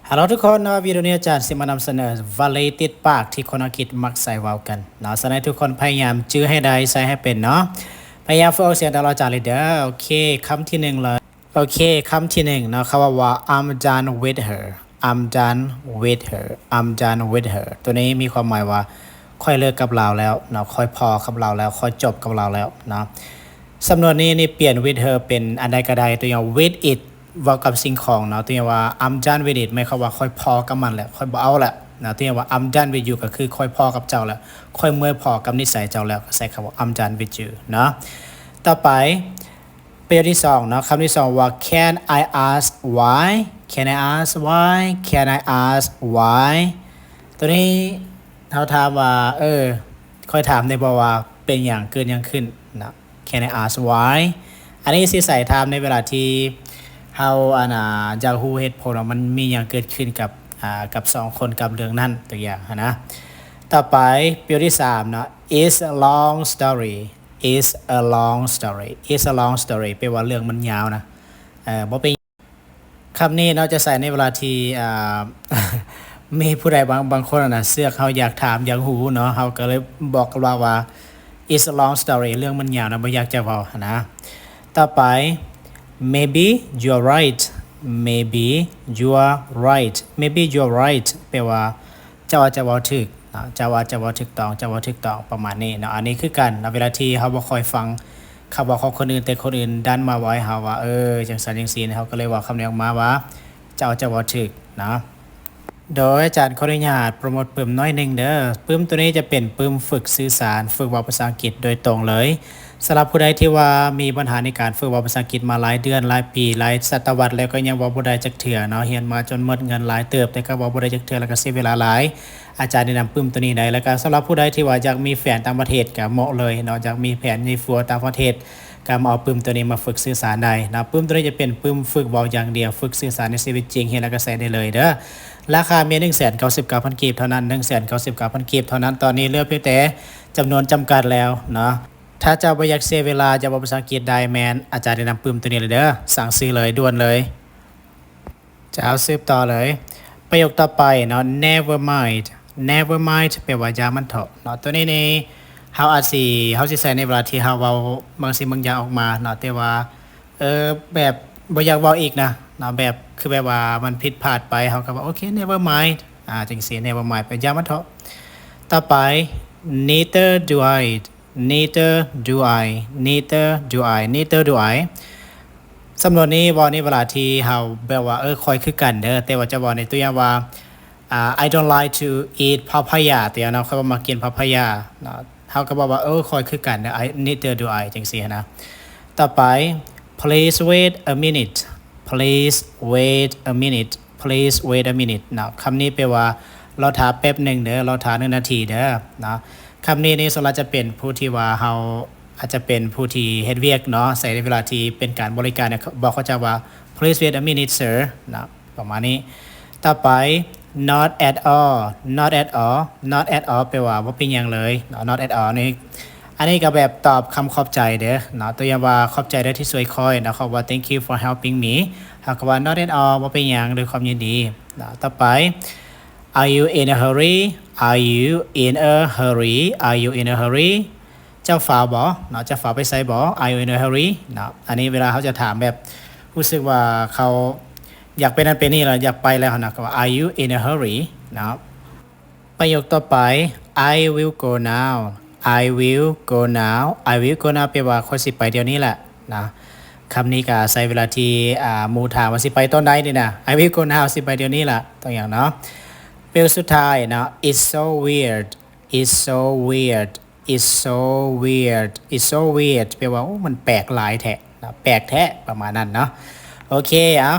Hello ທຸກຄົນເນາະ, ວິດີໂອນີ້ອາຈານຊິມານຳສະເໜີວະລີຕິດປາກທີ່ຄົນອັງກິດມັກໃຊ້ເວົ້າກັນເນາະ. ສະນັ້ນໃຫ້ທຸກຄົນພະຍາຍາມຈື່ໃຫ້ໄດ້, ໃຊ້ໃຫ້ເປັນເນາະ. ພະຍາຍາມຝຶກອອກສຽງຕາມອາຈານເລີຍເດີ. ໂອເຄ, ຄຳທີໜຶ່ງເລີຍ. ໂອເຄ, ຄຳທີໜຶ່ງເນາະ, ເຂົາເວົ້າວ່າ I'm done with her. I'm done with her. I'm done with her. ໂຕນີ້ມີຄວາມໝາຍວ່າ ຂ້ອຍເລີກກັບລາວແລ້ວເນາະ, ຂ້ອຍພໍກັບລາວແລ້ວ, ຂ້ອຍຈົບກັບລາວແລ້ວເນາະ. ສຳນວນນີ້ນີ້ປ່ຽນ with her ເປັນອັນໃດກໍໄດ້, ຕົວຢ່າງ with it ເວົ້າກັບສິ່ງຂອງເນາະ, ຕົວຢ່າງວ່າ I'm done with it ໝາຍຄວາມວ່າຂ້ອຍພໍກັບມັນແລ້ວ, ຂ້ອຍບໍ່ເອົາແລ້ວເນາະ. ຕົວຢ່າງວ່າ I'm done with you ກໍຄືຂ້ອຍພໍກັບເຈົ້າແລ້ວ, ຂ້ອຍເມື່ອຍພໍກັບນິໄສເຈົ້າແລ້ວ, ກໍໃຊ້ຄຳວ່າ I'm done with you ເນາະ. ຕໍ່ໄປ ປະໂຫຍກທີສອງເນາະ, ຄຳທີສອງວ່າ Can I ask why? Can I ask why? Can I ask why? ໂຕນີ້ເຮົາຖາມວ່າ ເອີ ຂ້ອຍຖາມໄດ້ບໍ່ວ່າເປັນຫຍັງ, ເກີດຫຍັງຂຶ້ນເນາະ? Can I ask why? ອັນນີ້ຊິໃຊ້ຖາມໃນເວລາທີ່ເຮົາ ອັນນ່າ ຢາກຮູ້ເຫດຜົນວ່າມັນມີຫຍັງເກີດຂຶ້ນກັບ ອາ ກັບສອງຄົນກັບເລື່ອງນັ້ນ, ຕົວຢ່າງຫັ້ນນະ. ຕໍ່ໄປ ປະໂຫຍກທີສາມເນາະ, It's a long story. It's a long story. It's a long story ແປວ່າເລື່ອງມັນຍາວນະ, ເອີ ບໍ່ເປັນ ຄຳນີ້ເນາະ ຈະໃຊ້ໃນເວລາທີ່ ອ່າ ມີຜູ້ໃດບາງ ບາງຄົນນະ ເຊືອກເຮົາ ຢາກຖາມ ຢາກຮູ້ເນາະ, ເຮົາກໍເລີຍບອກກັນວ່າ It's a long story ເລື່ອງມັນຍາວນະ, ບໍ່ຢາກຈະເວົ້າຫັ້ນນະ. ຕໍ່ໄປ Maybe you're right. Maybe you're right. Maybe you're right ແປວ່າ ເຈົ້າອາດຈະເວົ້າຖືກເນາະ, ເຈົ້າອາດຈະເວົ້າຖືກຕ້ອງ, ເຈົ້າເວົ້າຖືກຕ້ອງ ປະມານນີ້ເນາະ. ອັນນີ້ຄືກັນເນາະ, ເວລາທີ່ເຮົາບໍ່ຄ່ອຍຟັງຄຳເວົ້າຂອງຄົນອື່ນ ແຕ່ຄົນອື່ນດັນມາເວົ້າໃຫ້ເຮົາວ່າ ເອີ ຈັ່ງຊັ້ນຈັ່ງຊີ້, ເຮົາກໍເລີຍເວົ້າຄຳນີ້ອອກມາວ່າ ເຈົ້າອາດຈະເວົ້າຖືກເນາະ. ໂດຍອາຈານຂໍອະນຸຍາດໂປຣໂມດປຶ້ມໜ້ອຍໜຶ່ງເດີ. ປຶ້ມໂຕນີ້ຈະເປັນປຶ້ມຝຶກສື່ສານ, ຝຶກເວົ້າພາສາອັງກິດໂດຍຕົງເລີຍ. ສຳລັບຜູ້ໃດທີ່ວ່າມີບັນຫາໃນການຝຶກເວົ້າພາສາອັງກິດມາຫຼາຍເດືອນ, ຫຼາຍປີ, ຫຼາຍສະຕະວັດແລ້ວ ກໍຍັງເວົ້າບໍ່ໄດ້ຈັກເທື່ອເນາະ, ຮຽນມາຈົນໝົດເງິນຫຼາຍເຕີບ ແຕ່ກໍເວົ້າບໍ່ໄດ້ຈັກເທື່ອ ແລ້ວກໍເສຍເວລາຫຼາຍ, ອາຈານແນະນຳປຶ້ມໂຕນີ້ໄດ້. ແລ້ວກໍສຳລັບຜູ້ໃດທີ່ວ່າຢາກມີແຟນຕ່າງປະເທດກໍເໝາະເລີຍເນາະ, ຢາກມີແຟນໃຫຍ່ຟັວຕ່າງປະເທດ ກໍມາເອົາປຶ້ມໂຕນີ້ມາຝຶກສື່ສານໄດ້ເນາະ. ປຶ້ມໂຕນີ້ຈະເປັນປຶ້ມຝຶກເວົ້າຢ່າງດຽວ, ຝຶກສື່ສານໃນຊີວິດຈິງ, ຮຽນແລ້ວກໍໃຊ້ໄດ້ເລີຍເດີ. ລາຄາມີໜຶ່ງແສນເກົ້າສິບເກົ້າພັນກີບເທົ່ານັ້ນ, ໜຶ່ງແສນເກົ້າສິບເກົ້າພັນກີບເທົ່ານັ້ນ, ຕອນນີ້ເຫຼືອພຽງແຕ່ຈຳນວນຈຳກັດແລ້ວເນາະ. ຖ້າເຈົ້າບໍ່ຢາກເສຍເວລາ, ຢາກເວົ້າພາສາອັງກິດໄດ້, ແມ່ນອາຈານແນະນຳປຶ້ມໂຕນີ້ເລີຍເດີ, ສັ່ງຊື້ເລີຍ, ດ່ວນເລີຍ. ເຈົ້າ, ສືບຕໍ່ເລີຍ. ປະໂຫຍກຕໍ່ໄປເນາະ, Never mind. Never mind ແປວ່າຢ່າມັນເຖາະເນາະ. ໂຕນີ້ນີ້ ເຮົາອາດຊິ ເຮົາຊິໃຊ້ໃນເວລາທີ່ເຮົາເວົ້າບາງສິ່ງບາງຢ່າງອອກມາເນາະ, ແຕ່ວ່າ ເອີ ແບບບໍ່ຢາກເວົ້າອີກນະເນາະ, ແບບ ຄືແບບວ່າມັນຜິດພາດໄປ, ເຮົາກໍວ່າ ໂອເຄ never mind ອາ ຈັ່ງຊີ້ never mind ໄປ, ຢ່າມັນເຖາະ. ຕໍ່ໄປ Neither do I. Neither do I. Neither do I. Neither do I. ສຳນວນນີ້ເວົ້າໃນເວລາທີ່ເຮົາແບບວ່າ ເອີ ຂ້ອຍຄືກັນເດີ, ແຕ່ວ່າຈະເວົ້າໃນຕົວຢ່າງວ່າ ອາ I don't like to eat papaya ຕົວຢ່າງເນາະ, ຂ້ອຍບໍ່ມັກກິນ papaya ເນາະ, ເຮົາກໍບອກວ່າ ເອີ ຂ້ອຍຄືກັນເດີ, I, neither do I ຈັ່ງຊີ້ຫັ້ນນະ. ຕໍ່ໄປ Please wait a minute. Please wait a minute. Please wait a minute ເນາະ. ຄຳນີ້ແປວ່າ ລໍຖ້າແປັບໜຶ່ງເດີ, ລໍຖ້າໜຶ່ງນາທີເດີເນາະ. ຄຳນີ້ນີ້ສ່ວນຫຼາຍຈະເປັນຜູ້ທີ່ວ່າເຮົາ ອາດຈະເປັນຜູ້ທີ່ເຮັດວຽກເນາະ, ໃຊ້ໃນເວລາທີ່ເປັນການບໍລິການເນາະ, ບອກເຂົາເຈົ້າວ່າ Please wait a minute, sir ເນາະ, ປະມານນີ້. ຕໍ່ໄປ Not at all. Not at all. Not at all ແປວ່າບໍ່ເປັນຫຍັງເລີຍເນາະ, not at all ນີ້ ອັນນີ້ກໍແບບຕອບຄຳຂອບໃຈເດີເນາະ, ຕົວຢ່າງວ່າ ຂອບໃຈເດີທີ່ຊ່ວຍຂ້ອຍເນາະ, ເຂົາວ່າ Thank you for helping me ເຮົາກໍວ່າ Not at all ບໍ່ເປັນຫຍັງ, ດ້ວຍຄວາມຍິນດີເນາະ. ຕໍ່ໄປ Are you in a hurry? Are you in a hurry? Are you in a hurry? ເຈົ້າຟ້າວບໍ່ເນາະ, ເຈົ້າຟ້າວໄປໃສບໍ່? Are you in a hurry? ເນາະ. ອັນນີ້ເວລາເຮົາຈະຖາມແບບ ຮູ້ສຶກວ່າເຂົາຢາກໄປນັ້ນໄປນີ້ແລ້ວ, ຢາກໄປແລ້ວນະ, ກໍວ່າ Are you in a hurry? ເນາະ. ປະໂຫຍກຕໍ່ໄປ I will go now. I will go now. I will go now ແປວ່າ ຂ້ອຍຊິໄປດຽວນີ້ແຫຼະນະ. ຄຳນີ້ກໍອາໄສເວລາທີ່ ອາ ໝູ່ຖາມວ່າ ຊິໄປຕອນໃດນີ້ນະ, I will go now ຊິໄປດຽວນີ້ແຫຼະ, ຕົວຢ່າງເນາະ. ປະໂຫຍກສຸດທ້າຍເນາະ It's so weird. It's so weird. It's so weird. It's so weird ແປວ່າ ໂອ້ ມັນແປກຫຼາຍແທ້ນະ, ແປກແທ້ ປະມານນັ້ນເນາະ. ໂອເຄ ເອົາ